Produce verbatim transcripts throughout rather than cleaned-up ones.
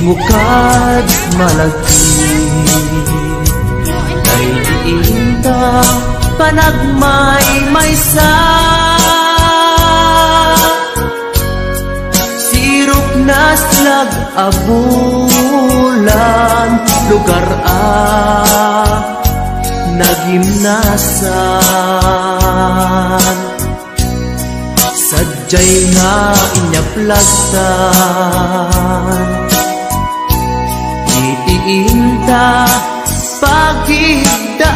Bukad malagip, daydi inta panagmaymaysa. Sirok naslag a bulan, lugar a nagimnasan. Sadiay nga inyaplag ta iti inta pagidaan.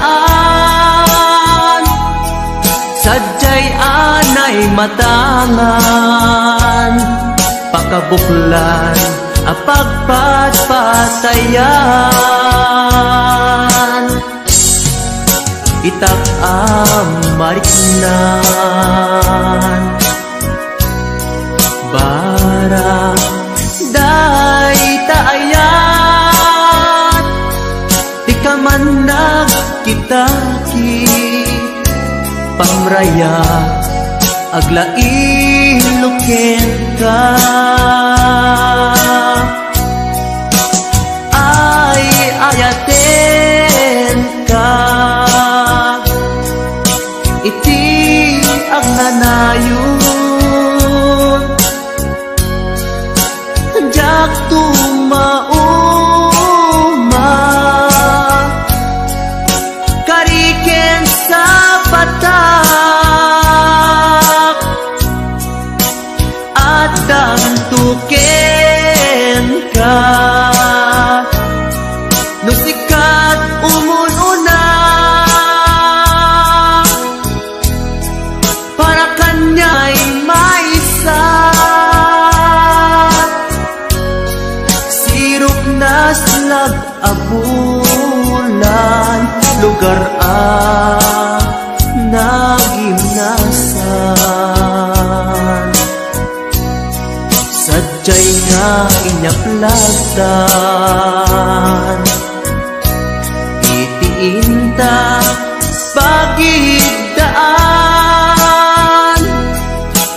Sadiay anay matangan, pakabuklan a pagpatpatayan. Itak a mariknan, barang dayta ayat, ti kamannag kitaki, pamraya aglailo kenka. Ay, ayatenka iti agnanayon. Diak tumauma, kari ken sapatak, addanto kenka. No sika ti umuna, para kaniak maysa. Sirok naslag a bulan, lugar a nagimnasan. Sadiay nga inyaplag ta iti inta pagidaan.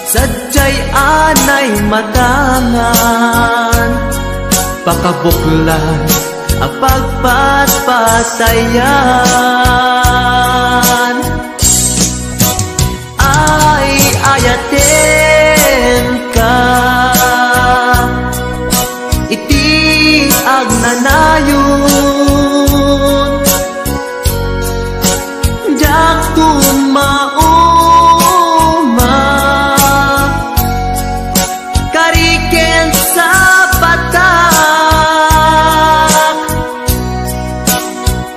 Sadiay anay matangan, pakabuklan a pagpatpatayan. Ay, ayatenka iti agnanayon. Diak tumauma, kari ken sapatak,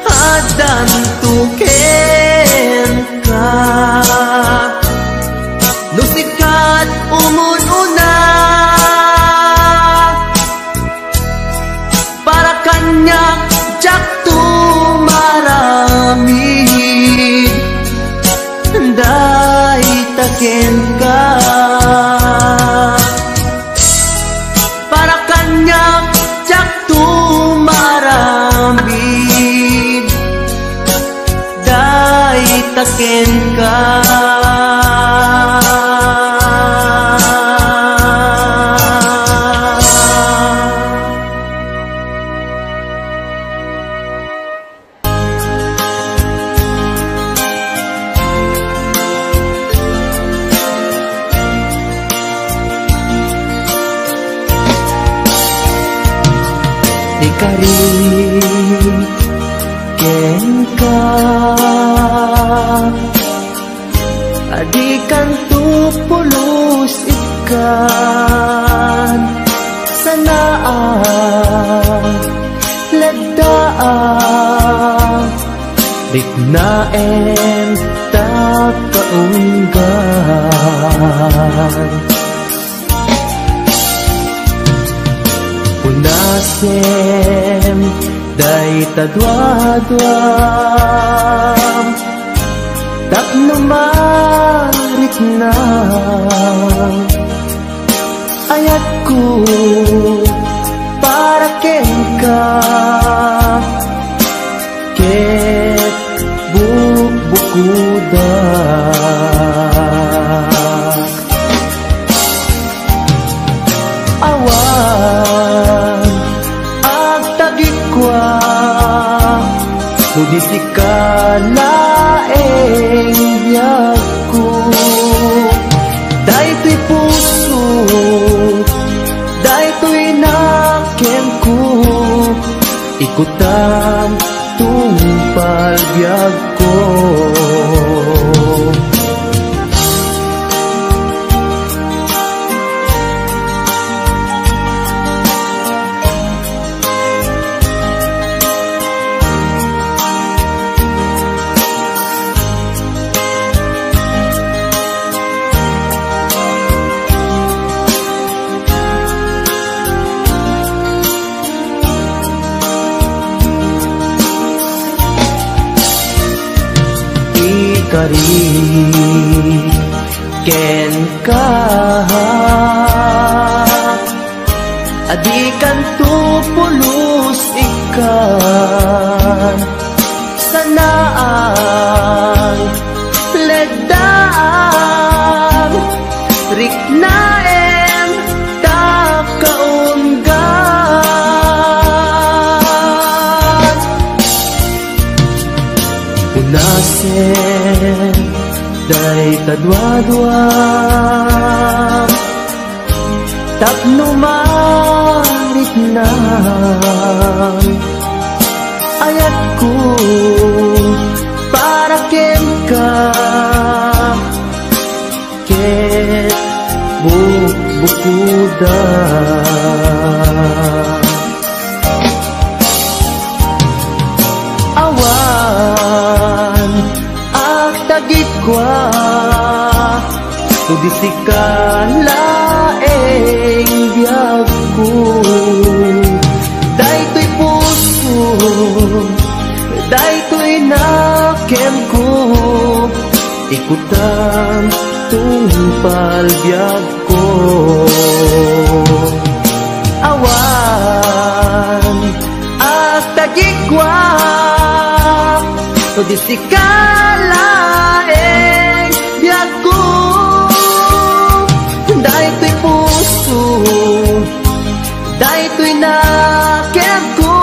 addanto kenka. No sika ti umuna, para kaniak diak tumaramid, dayta kenka. Para kaniak diak tumaramid, dayta kenka. Ikari kenka, a dikanto pulos ikkan, sanaak, laddaak, riknaem ta kaunggan. Punasem dayta duaduam tapno marikna. Ayatko para kenka ket bukbukodak. Awan Idi sika laeng biagko, daytoy puso, daytoy nakemko, ikutam tungpal biagko. Ikari kenka, a dikanto pulos ikkan sanaang leddaang riknaen ta kaunggan. Punasen dayta duadua tapno mariknan ayatko para kenka ket bukbukoda. Awan agtagikua, no di sika laeng biagko. Daytoy puso, daytoy nakemko, ikutam tungpal biagko. Awan agtagikua, no di sika laeng biagko. Daytoy puso, daytoy nakemko,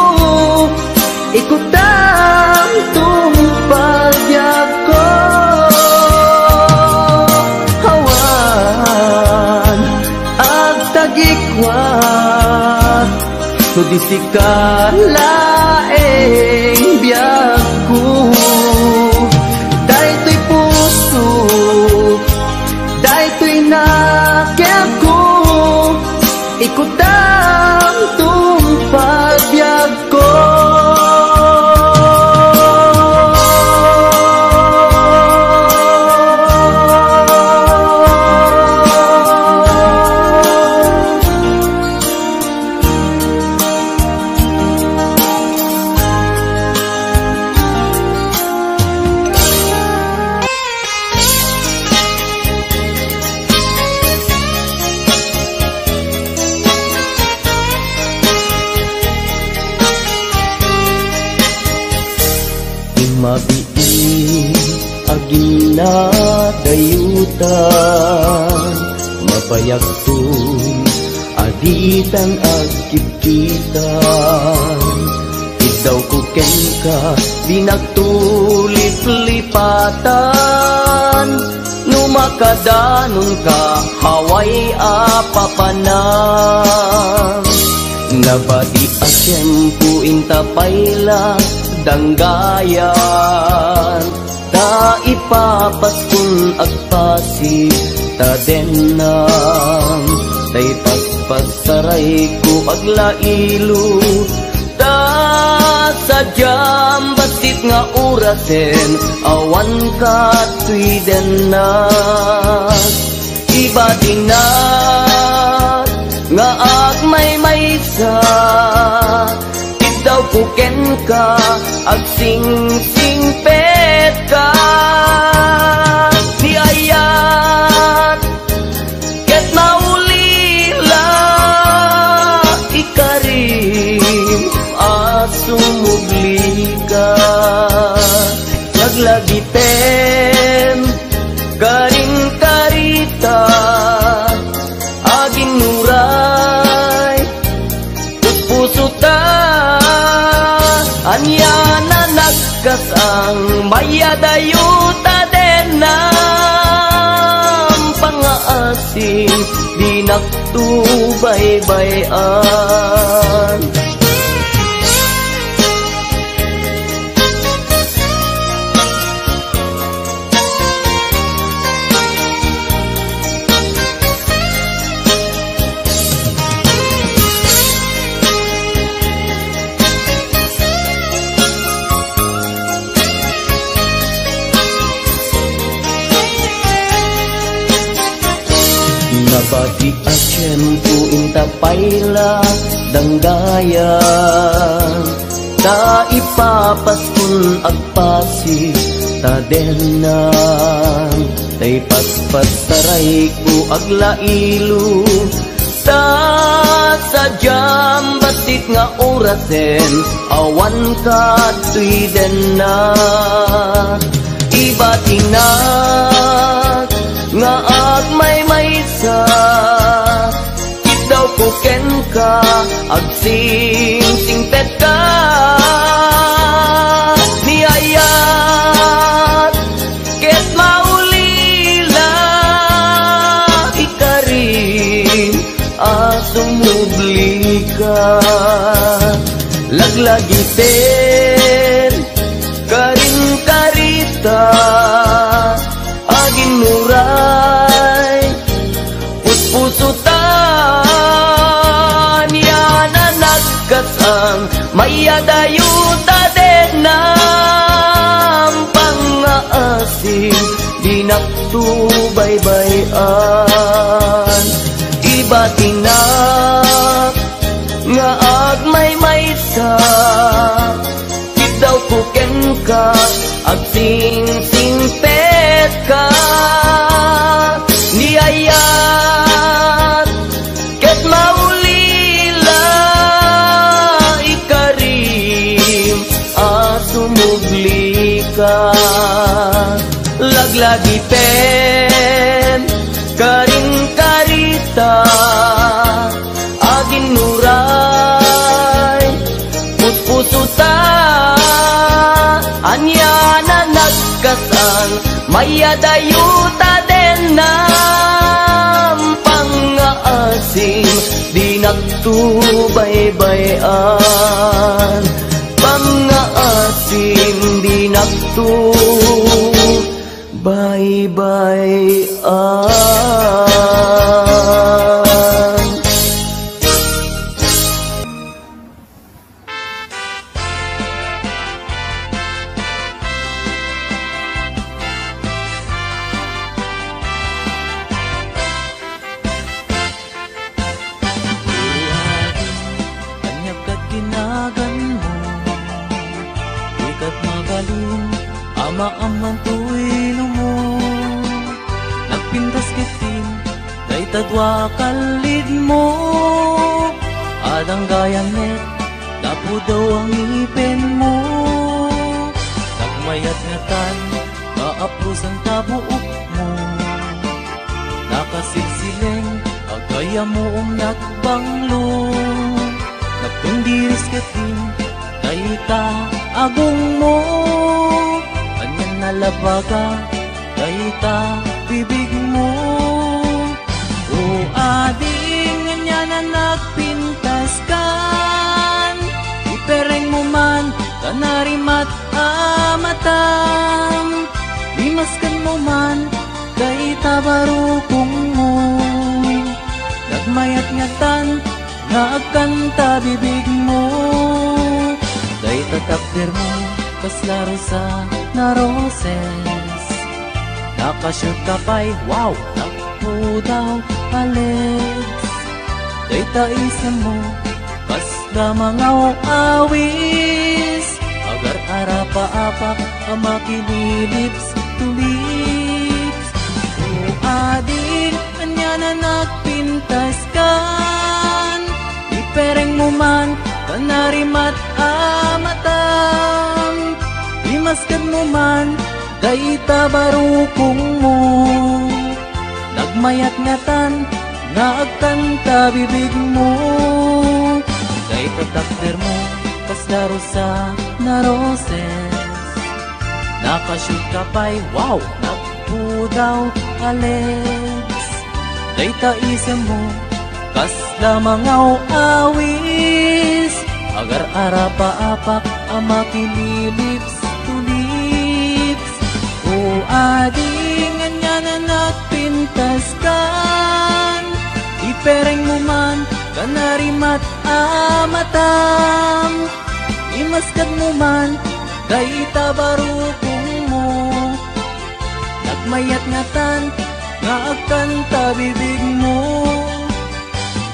ikutam tungpal biagko. Awan agtagikua, no di sika laeng biagko. Daytoy puso, daytoy nakemko, ikutam tungpal biagko. Mabiit a ginnadayutan, mabayagton a ditan agkitkitan. Iddawko kenka, dinakto liplipatan. No makadanonka, awan a papanan. Nabati a tiempo inta pay la danggayan. Ta ipapaskon agpasig ta dennam, ta ipaspasarayko aglailo, ta sadiam bassit nga orasen awan katoy dennak. Ibadinak nga agmaymaysa, iddawko kenka, agsingsingpetka. Ni ayat ket maulila, ikarim a sumublika. Laglagitem, karinkarita, aginnuray, puspuso ta, ania nanak Kas ang mayadayo ta den nampang nga asin, dinak to baybay-an. Nabati a tiempo inta pay la danggayan, ta ipapaskon agpasi ta dennan, tay paspasaray ko aglailo, ta sadiam bassit nga orasen awan kadtoy denna. Ibatinak nga agmaymaysa, itdawko kenka, agsingsingpetka. Ni ayat ket maulila, ikarim a sumublika. Laglagiten karin karita, aginnuray puspuso ta. Ania na nagkasang mayadayo ta den nampang nga asin, dinak to baybay-an. Ibatinak nga agmaymaysa, itdawko kenka, agsingsingpetka. Ni ayat ket maulila, ikarim a sumublika. Laglagiten karin karita, aginnuray puspuso ta. Ania na nagkasang mayadayo ta den nampang nga asin, dinak to baybay-an. Pang nga asin, dinak to baybay-an. Ania ket ginaganmo? Dikat mabalin a maammoan toy no nagpintas ketdin dayta dua kallidmo. Adda gayam met, napudaw a ngipenmo. Nagmayat ngatan, naaprusan ta buokmo. Nakasilsileng, agayam mo, nagbanglo. Nagtungdiris ketdin dayta agongmo. Anian a labaga dayta bibigmo. O ading, ania na nagpintaskan? Iperengmo man ta narimat a matam. Imaskenmo man dayta barukongmo. Nagmayat ngatan nga agkanta bibigmo. Dayta takdermo, kasla rosa na roses. Nakasiot ka pay, wow, nagpudaw a legs. Dayta isemmo, kasla mangaw-awis. Agar-arapa-apa a makililips to lips. O ading, ania na nagpintaskan? Iperengmo man ta narimat a matam. Imaskenmo man dayta barukongmo. Nagmayat ngatan nga agkanta bibigmo. Dayta takdermo, kasla rosa na roses. Nakashoot ka pay, wow! Nagpudaw, Alex. Dayta isemmo, kasla mangaw-awis. Agar-arapa-apak a makililips to lips. O adi, ania a nagpintaskan. Iperengmo man, kanarimat a matam. Imaskadmo man, dayta barukongmo. Nagmayat ngatan nga agkanta bibigmo.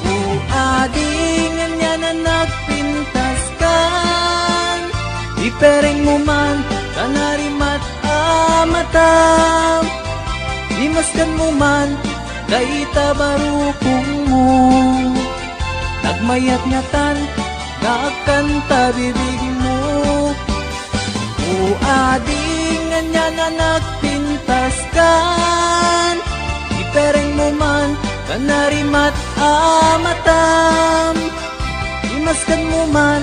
O adi, ania a nagpintaskan. Iperengmo man, kanarimat a matam. Imaskadmo man, dayta barukongmo. Nagmayat ngatan nga agkanta bibigmo. O adi, ania a nagpintaskan. Iperengmo man, kanarimat a matam. Imaskadmo man,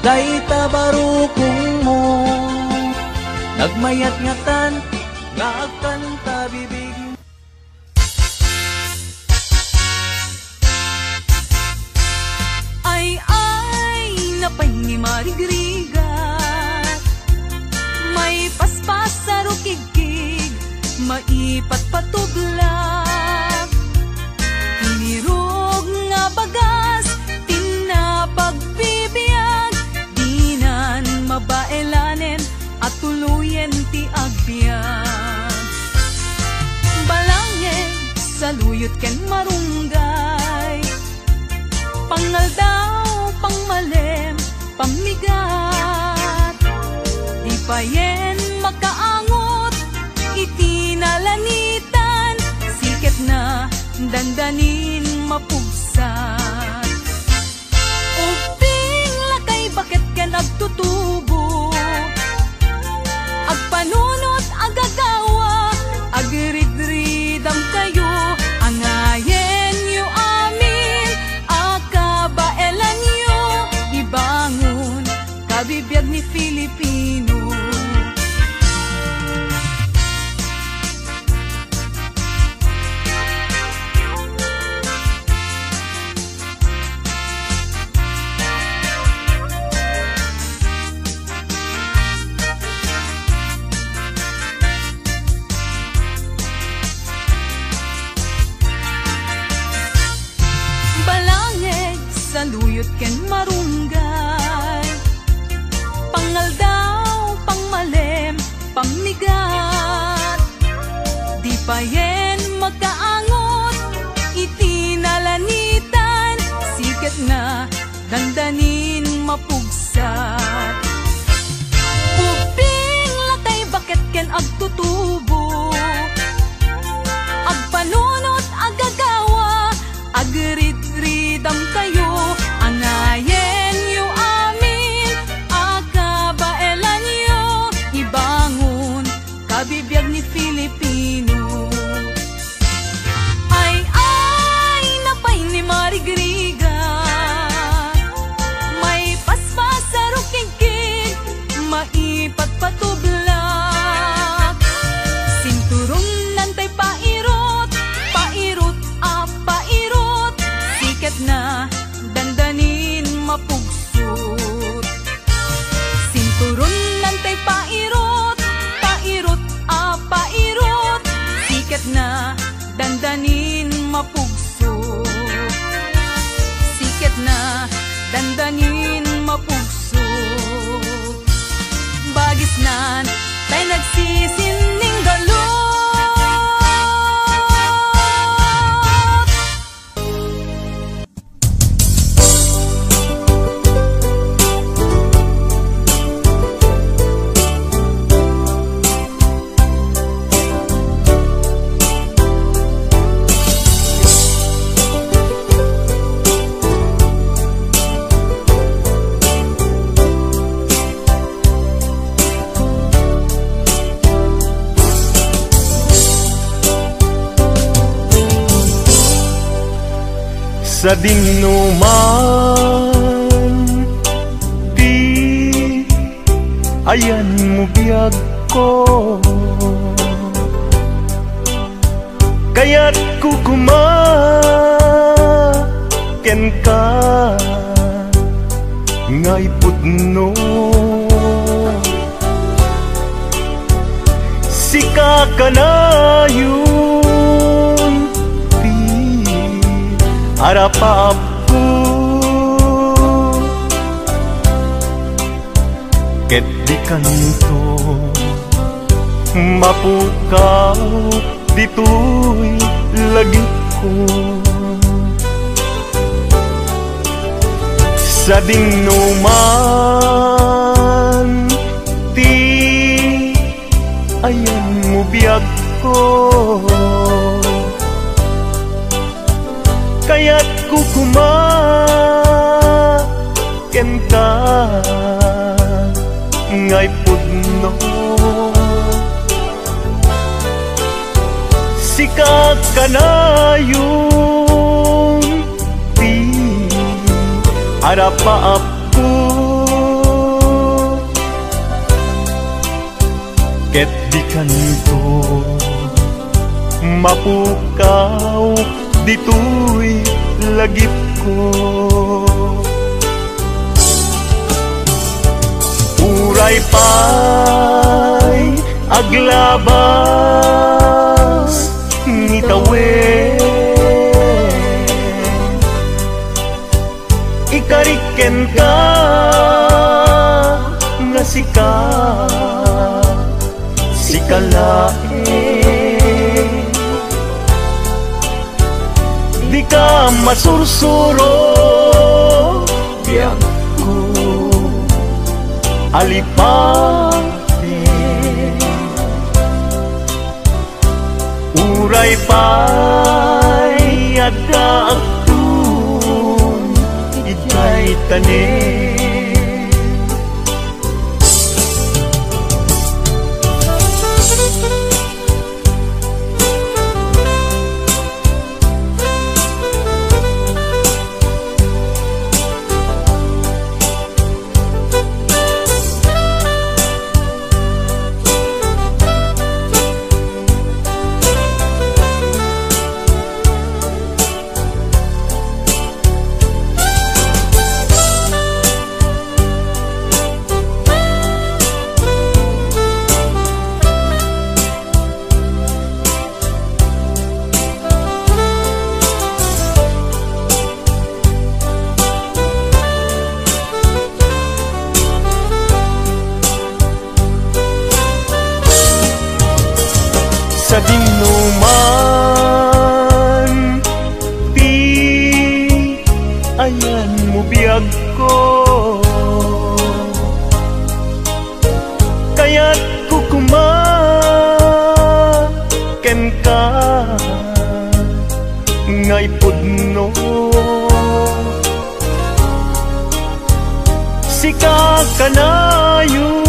dayta barukongmo. Nagmayat ngatan nga agkanta bibigmo. Ay, ay, napay ni Marigrigat. Maipaspas a rukigkig, maipatpatublak. Tinirog nga bagas, tinapagbibiag, dinan mabaelanen, a tuloyen ti agbiag. Balangeg, saluyot ken marunggay. Pangaldaw, pangmalem, pammigat. Di payen makaangot iti nalanitan, siketna, dandanin mapugsat. Ubbing, lakay, baket ken agtutubo. Agpanunot a gagawa, agridridamkayo, angayenyo amin a kabaelanyo, ibangon, kabibiag ni Filipino. Balangeg, saluyot ken marunggay. Pangaldaw, pangmalem, pammigat. Di payen makaangot iti nalanitan, siketna, dandanin mapugsat. Ubbing, lakay, baket ken agtutubo. Agpanunot a gagawa, agridridamkayo, angayenyo amin a kabaelanyo, ibangon, kabibiag ni Filipino. Ay, ay, napay ni Marigrigat. Maipaspas a rukigkig, maipatpatublak. Sinturon nantay pairot, pairot a pairot. Siketna, dandanin mapugsot. Sinturon nantay pairot, pairot a pairot. Siketna, dandanin mapugsot. Siketna, dandanin mapugsot. Bagisnan, tay nagsisininggalot. Sadingno man ti ayanmo biag, ko. Kayatko koma kenka nga ipudno. Sika kanayon ti arapaapko. Ket di kanto mapukaw ditoy lagipko. Sadingno man ti ayanmo biagko. Kayatko koma kenka nga ipudno. Sika kanayon ti arapaapko. Ket di kanto mapukaw ditoy lagipko. Uray pay aglabas ni tawen, ikarik kenka nga sika, sika laeng. Dika masursuro, biagko, alipaten. Uray pay adda agtun idiay tanem. Sadingno man ti ayanmo biagko. Kayatko koma kenka nga ipudno. Sika kanayon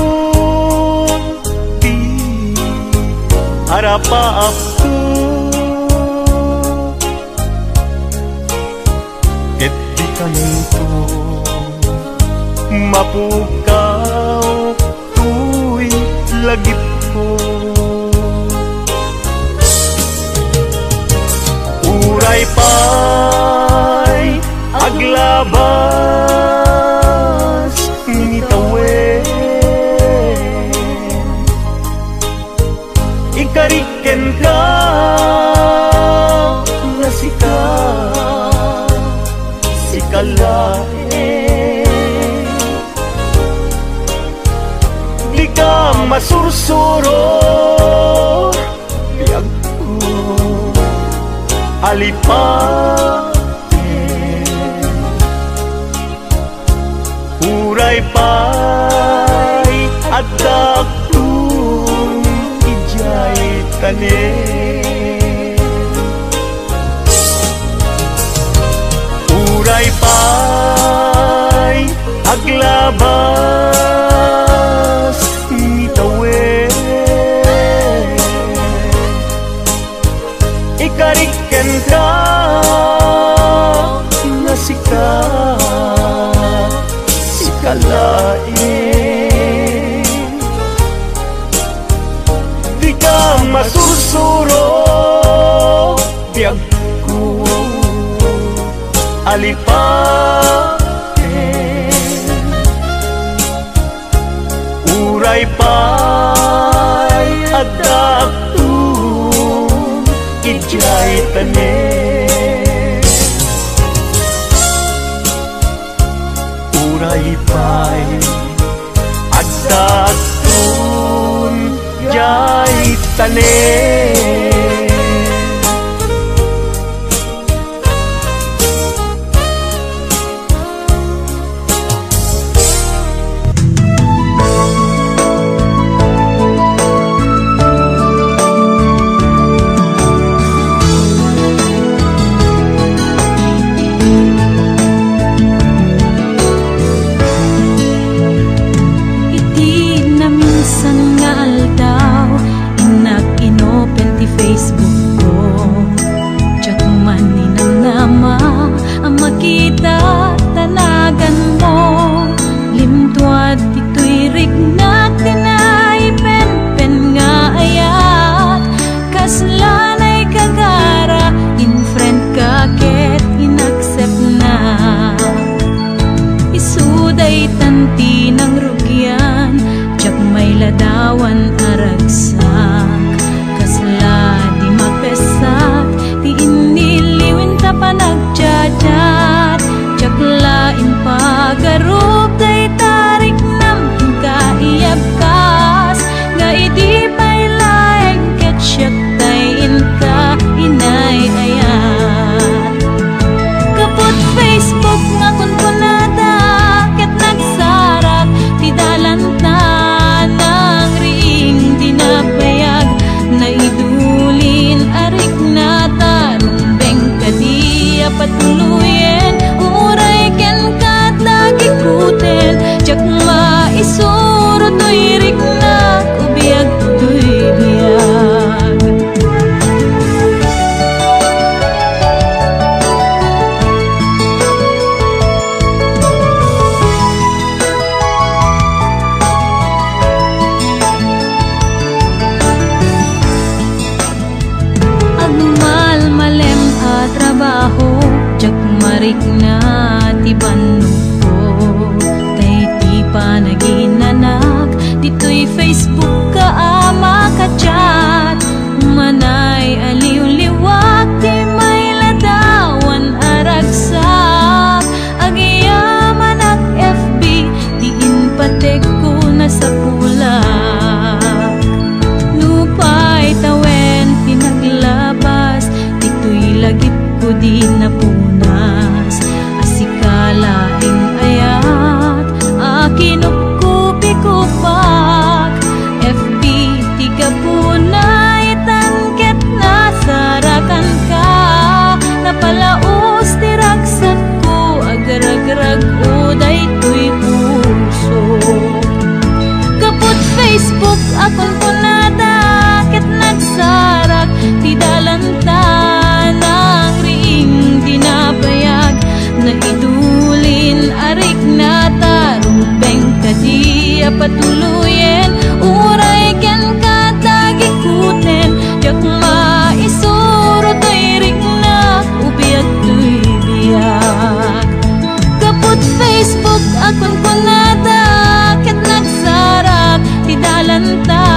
ti arapaapko. Ket di kanto mapukaw toy lagipko. Uray pay aglabas ni tawen, ikarik kenka nga sika, sika laeng. Dika masursuro, biagko, alipaten. Uray pay adda agtun idiay tanem. Uray pay aglabas ni tawen, ikarik kenka nga sika, sika laeng. Alipaten, uray pay addakton idiay tanem. Uray pay addakton idiay tanem. Iti naminsan nga aldaw, innak inopen ti Facebook ko. Diak man ninamnama a makita ta naganmo. Limtuad ditoy riknak ti naipenpen nga ayat. Kasla naikagara, in-friend ka ket in-accept na. Isu daytan ti nangrugian, diak mailadawan a ragsak. Kasla di mapessak ti innilliwen ta panagchat-chat. Diak la impagarup dayta riknam, inka iyabkas nga idi pay laeng ket siak tay inka inay-ayat. Kaput Facebook nga kunkunada ket nagsarak ti dalanta, nangriing di nabayag, naidulin a rikna ta rumbeng kadi a patuloyen, uray kenka ta gikuten, diak maisuro toy riknak, ubiag toy biag. Agmalmalem a trabaho, diak marikna ti bannogko. Tay ti panaginanak, ditoy Facebook ka a makachat. Manay a liwliwak ti mailadawan a ragsak. Agyamanak F B, ti inpatekko nasapulak. Nupay tawen ti naglabas, ditoy lagipko di napunas. A sika laeng ayat a kinupkupikupak. F B ti gapuna, itan ket nasarakanka. Napalaus ti ragsakko, agragrag-o daytoy puso. Kaput Facebook a kunkunada ket nagsarak ti dalanta, nangriing di nabayag, naidulin a rikna ta rumbeng kadi a patuloyen, uray kenka ta gikuten, diak maisuro toy riknak, ubiag toy biag. Kaput Facebook a kunkunada ket nagsarak ti dalanta,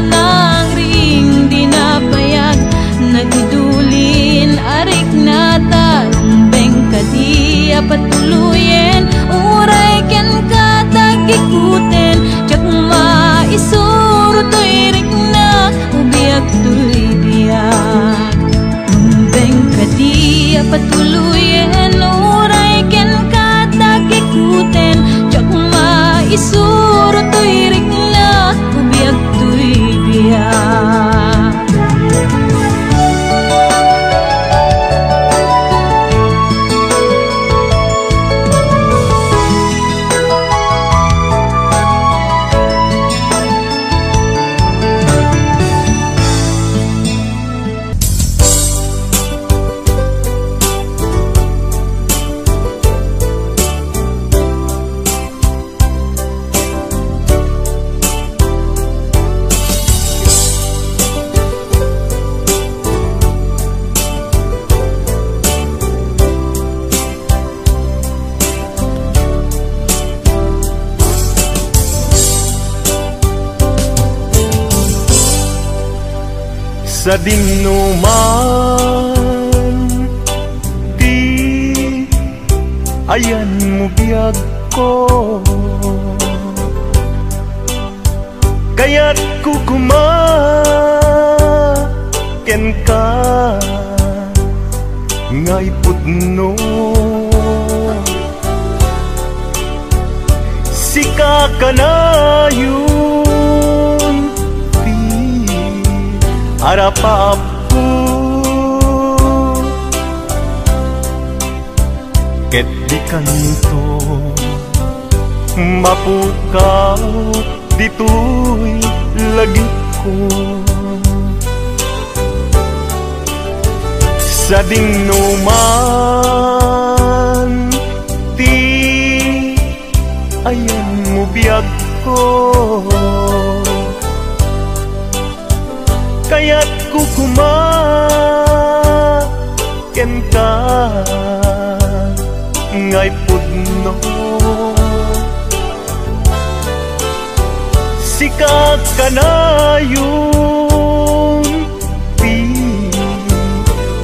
nangriing di nabayag, naidulin a rikna ta rumbeng kadi a patuloyen, uray kenka ta gikuten, diak maisuro toy riknak, ubiag toy biag. Rumbeng kadi a patuloyen, uray kenka ta gikuten, diak maisuro toy riknak, ubiag toy biag. Sadinoman ti ayanmo biagko, kayatko koma kenka nga ipudno. Sika kanayon ti arapaapko, ket dikanto mapukaw ditoy lagipko. Sadinoman ti ayanmo biagko, kayatko koma kenka nga ipudno. Sika kanayon ti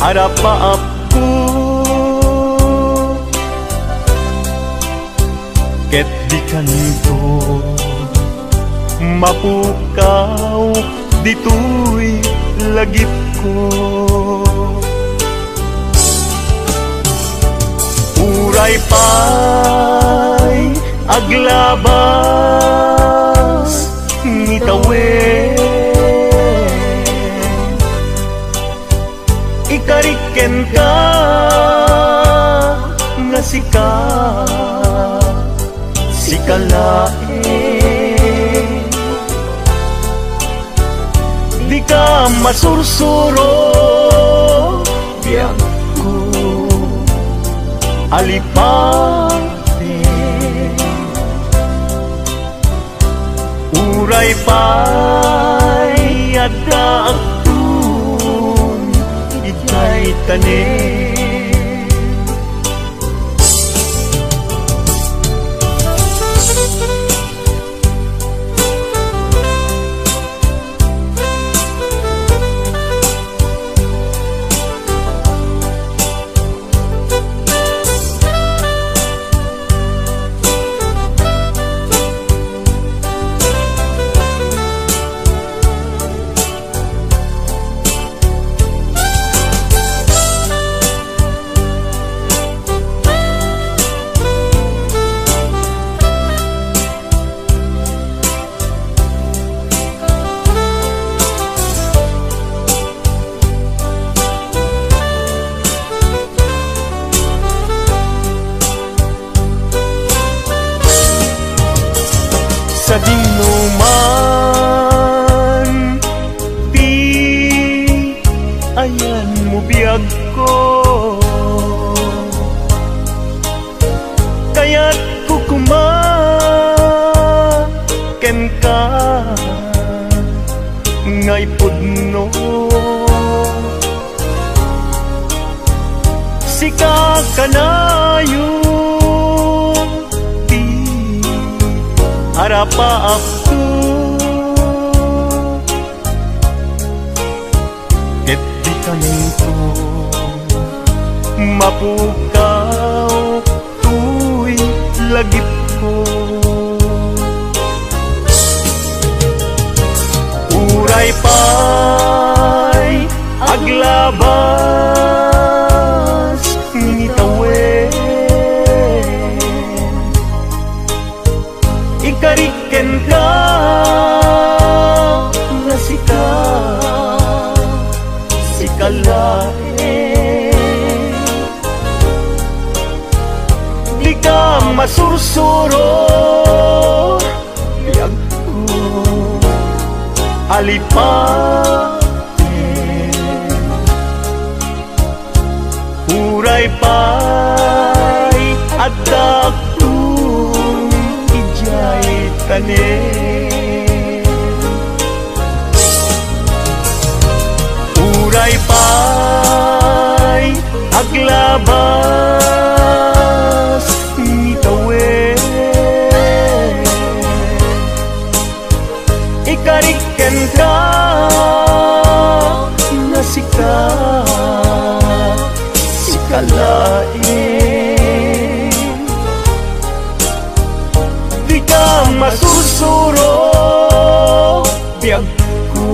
arapaapko, ket dikanto mapukaw ditoy lagipko. Uray pay aglabas ngitawen, ikarik kenka nga sika, sika laeng. Dika masursuro, biagko, alipaten. Uray pay adda agtun idiay tanem. Sadinoman ti ayanmo biagko, kayatko koma kenka nga ipudno. Sika kanayon ti arapaapko, ket dikanto mapukaw toy lagipko. Uray pay aglabas ngitawen, ikarik kenka nga sika, sika laeng. Dika masursuro, biagko, alipaten. Uray pay adda agtun idiay tanem. Uray pay aglabas ngitawen, ikarik kenka sika, sika laeng. Dika masursuro, biagko,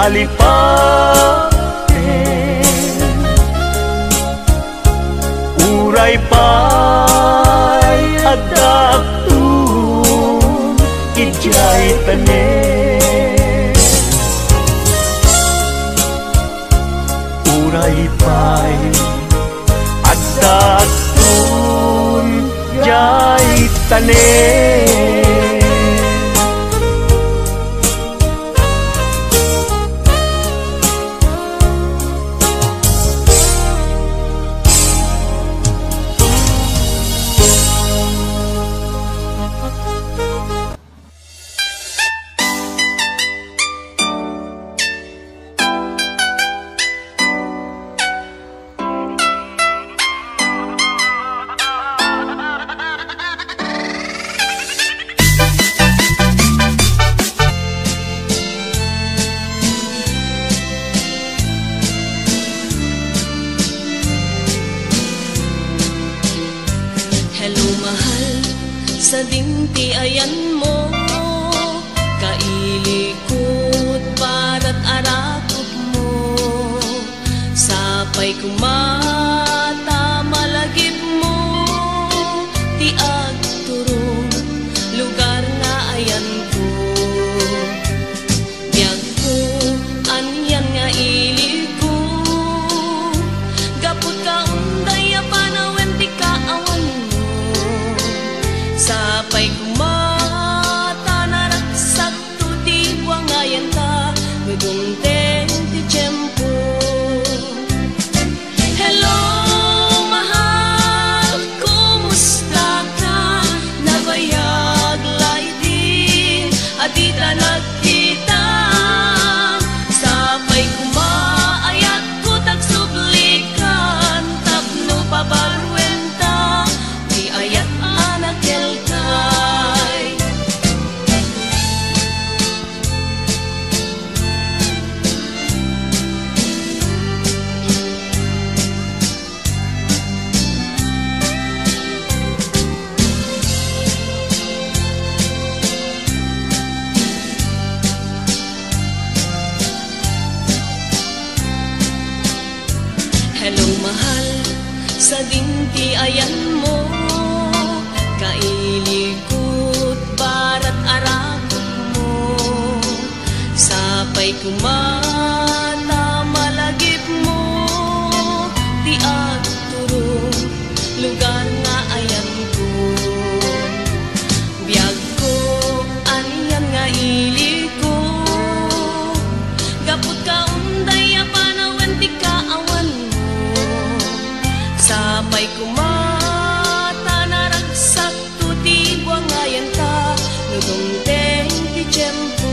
alipaten. Uray pay addaakton idiay tanem. Uray pay addaakton idiay tanem. Hello, mahal, sadin ti ayanmo, kailikot barat a rakupmo. Sapay koma ta malagipmo ti agturong lugar nga ayanko. Biagko, anian nga iliko, gapu ta unday a panawen ti kaawanmo. Sapay koma ta naragsak to ti buangayanta, no dumteng ti tiempo. Hello, mahal, kumusta ka? Nabayag laydin a dita nagkita. Sapay koma, ayatko ta agsublikan tapno pabaruenta ti ayat a nakelkay. Hello, mahal, sadin ti ayanmo, kailikot barat a rakupmo. Sapay koma ta malagipmo ti agturong lugar nga ayanko. Biagko, anian nga iliko, gapu ta unday a panawen ti kaawanmo. Sapay koma ta naragsak to ti buangayanta, no dumteng ti tiempo.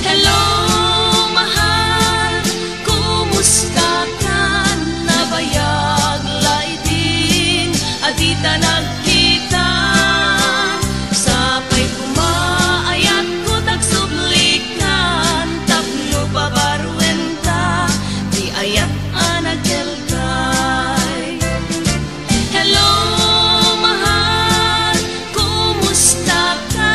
Hello, mahal, kumusta ka? Nabayag laydin a dita nagkita. Sapay koma, ayatko ta agsublikan tapno pabaruenta ti ayat a nakelkay. Hello, mahal, kumusta ka?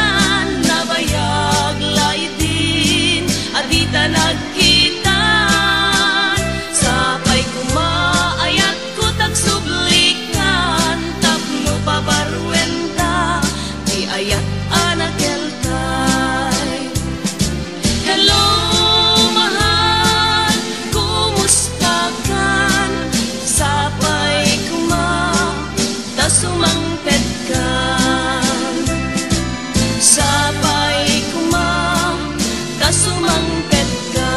Nabayag laydin a dita nagkita. Sapay koma, ayatko ta agsublikan tapno pabaruenta ti ayat a nakelkay. Hello, mahal, kumusta ka? Sapay koma ta sumangpet ka. Sapay koma ta sumangpet ka.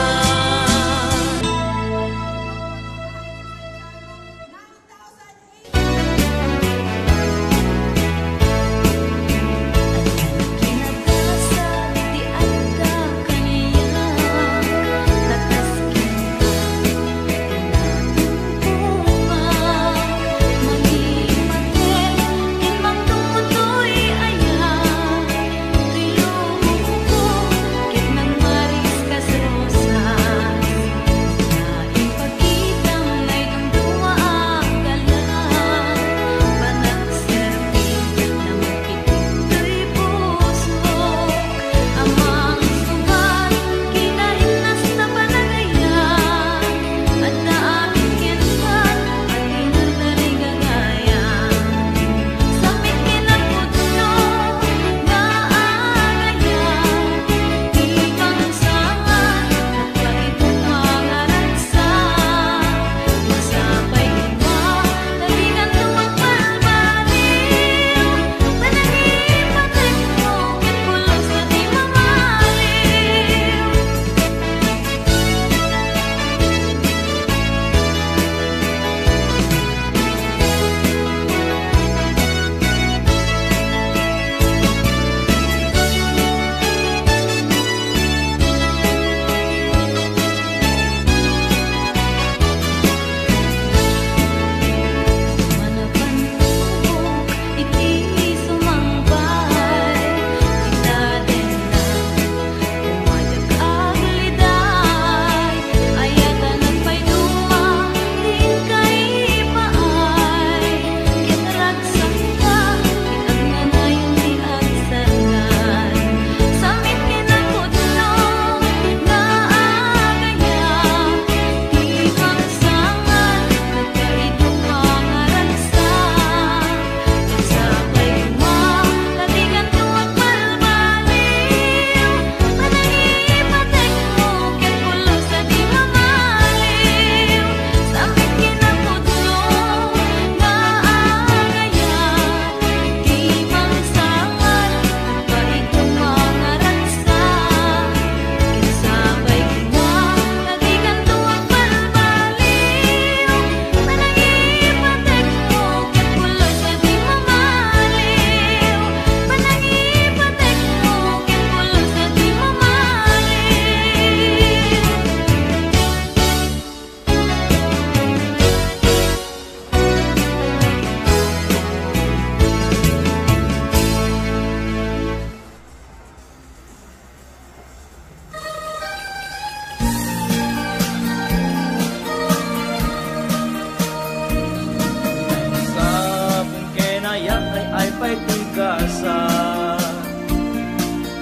Sa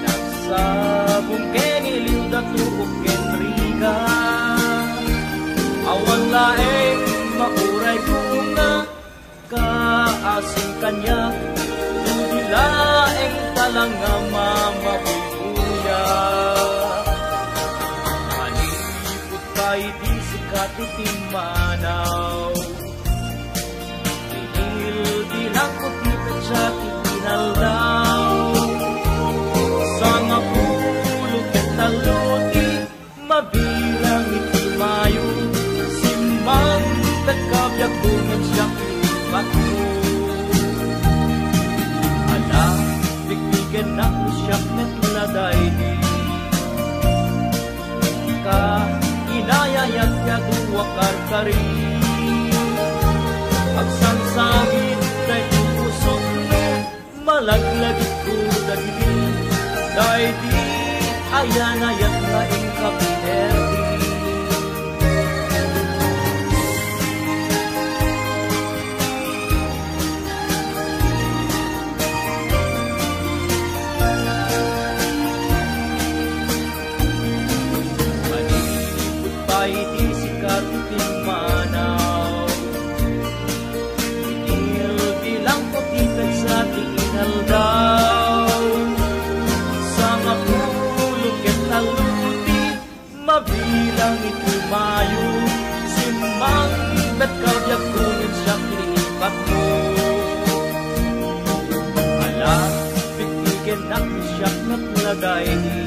nagsabong ken iliwda, tuok ken rigat. Awan laeng mauray bunga, kaasing kaniak, dudi laeng talanga mamabuybuya. Manipud pay di sika ti timmanaw. Tinildi langko ti petsa ti inaldaw. Sangapulo ket tallo ti mabilang iti Mayo. Simmangpetka biagko ngem siak ti ipatmo. Ala, bigbigennak no siak met la daydi. Ka, inayayak ti adu a karkari. Agsangsangit daytoy pusok no malaglagipko dagidi. Daydi ayanayat nga inka pinerdi. Manipud pay di sika ti timmanaw. Tinildi langko ti petsa ti inaldaw. Sangapulo ket tallo ti mabilang iti Mayo. Simmangpetka biagko ngem siak ti ipatmo. Ala, bigbigennak no siak met la daydi.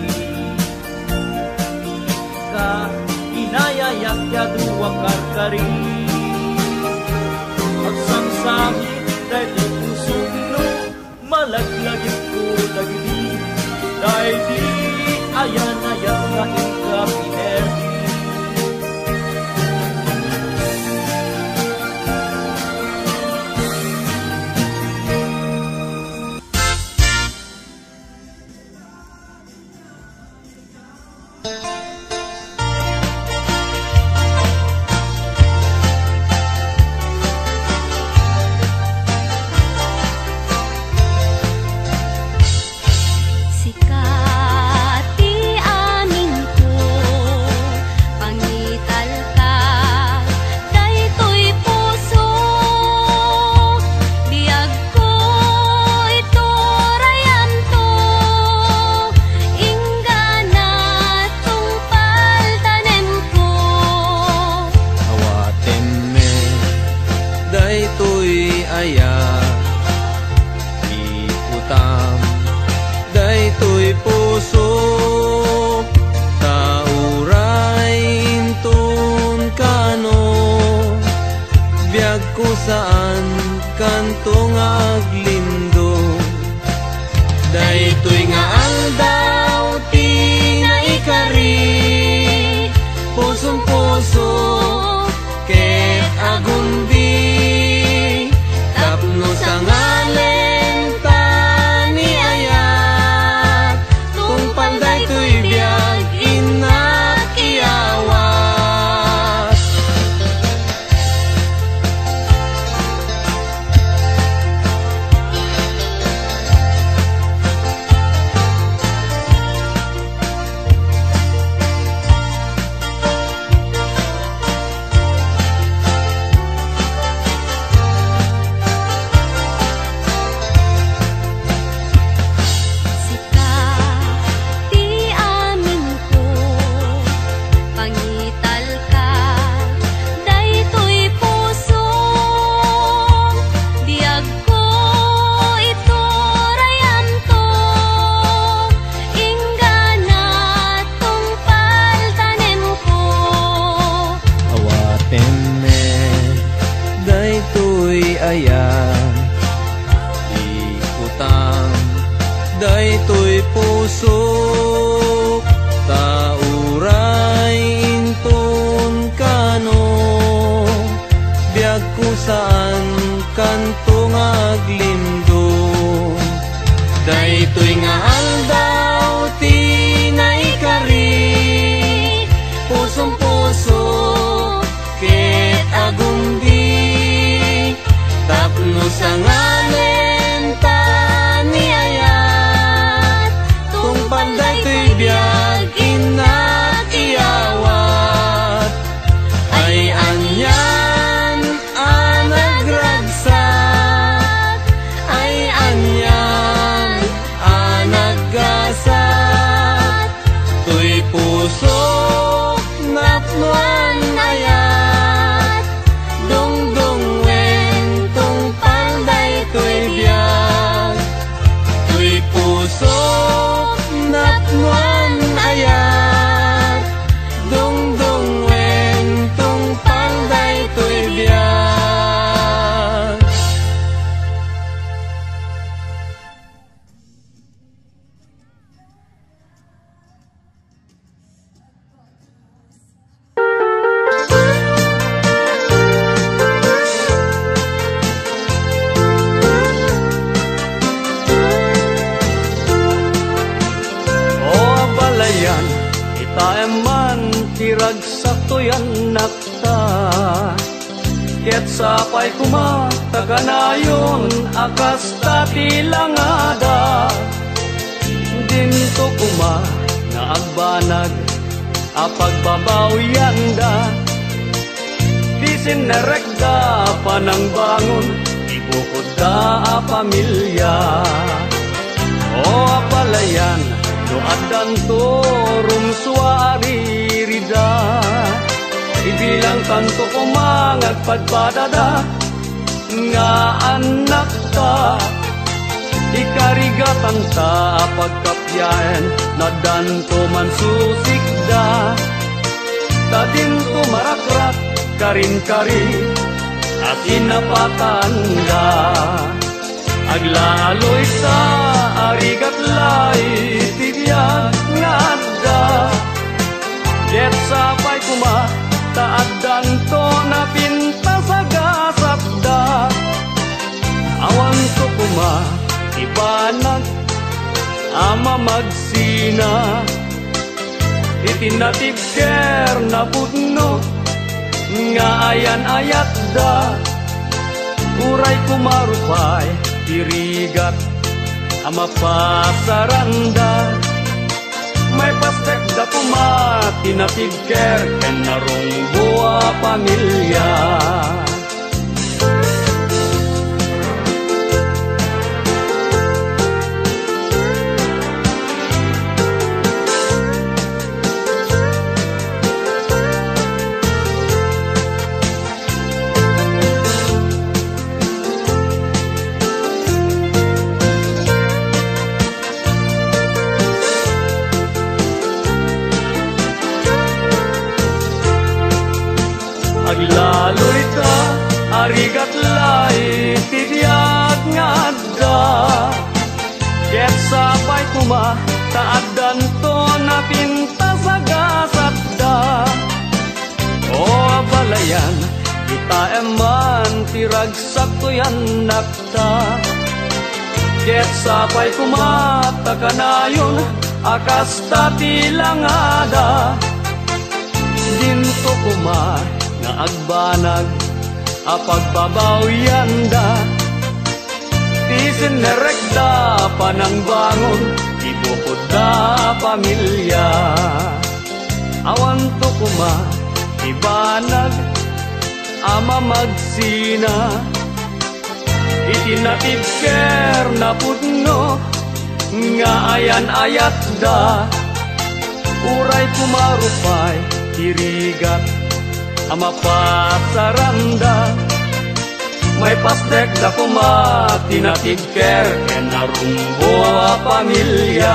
Ka, inayayak ti adu a karkari. Agsangsangit daytoy pusok no malaglagipko dagidi. Daydi ayanayat nga inka pinerdi. Sika ti aminko, pangitalka daytoy puso, biagko iturayanto, inggana tungpal tanemko. Awatem met daytoy aya, iputam daytoy puso, ta uray inton kano, biagko saan kanto nga aglindo. Daytoy nga aldaw ti naikari, puson-puso ket agundi, tapno sangalen ta ni ayat, tungpal daytoy biag innak iyawas. Sika ti aminko, pangitalka daytoy puso, biagko iturayanto, inggana tungpal tanemko. Awatem met daytoy aya, iputam daytoy puso, ta uray inton kano, biagko saan kanto nga aglindo. Daytoy nga aldaw ti naikari, puson-puso ket agundi, tapno sangalen ta ni Suknat no an-ayat, dungdungwen tungpal daytoy biag. O abalayan, itaem man ti ragsak toy annakta. Ket sapay koma ta kanayon a kasta ti langada. Dinto koma nga agbanag a pagbabawianda ti sinnerekda a panangbangon ti bukodda a pamilia. O abalayan, no addanto rumsua a ririda, ibilangtanto koma nga agpadpadada nga annakta. Ikarigatanta a pagkapiaen, no addanto mansusikda. Ta dinto marakrak, karinkari a sinapatanda. Aglaloy ta a rigat laeng ti biag nga adda. Ket sapay koma ta addanto napintasagasatda. Awanto koma ti banag a mamagsina iti natibker, napudno nga ayan-ayatda. Uray koma rupay ti rigat a mapasaranda, maipasdekda koma ti natibker ken narungbo a pamilia. Aglaloy ta a rigat laeng ti biag nga adda. Ket sapay koma ta addanto napintasagasatda. O abalayan, itaem man ti ragsak toy annakta. Ket sapay koma ta kanayon a kasta ti langada. Dinto koma nga agbanag a pagbabawianda ti sinnerekda a panangbangon ti bukodda a pamilia. Awanto koma ti banag a mamagsina iti natibker, napudno nga ayan-ayatda. Uray koma rupay ti rigat a mapasaranda, maipasdekda koma ti natibker ken narungbo a pamilia.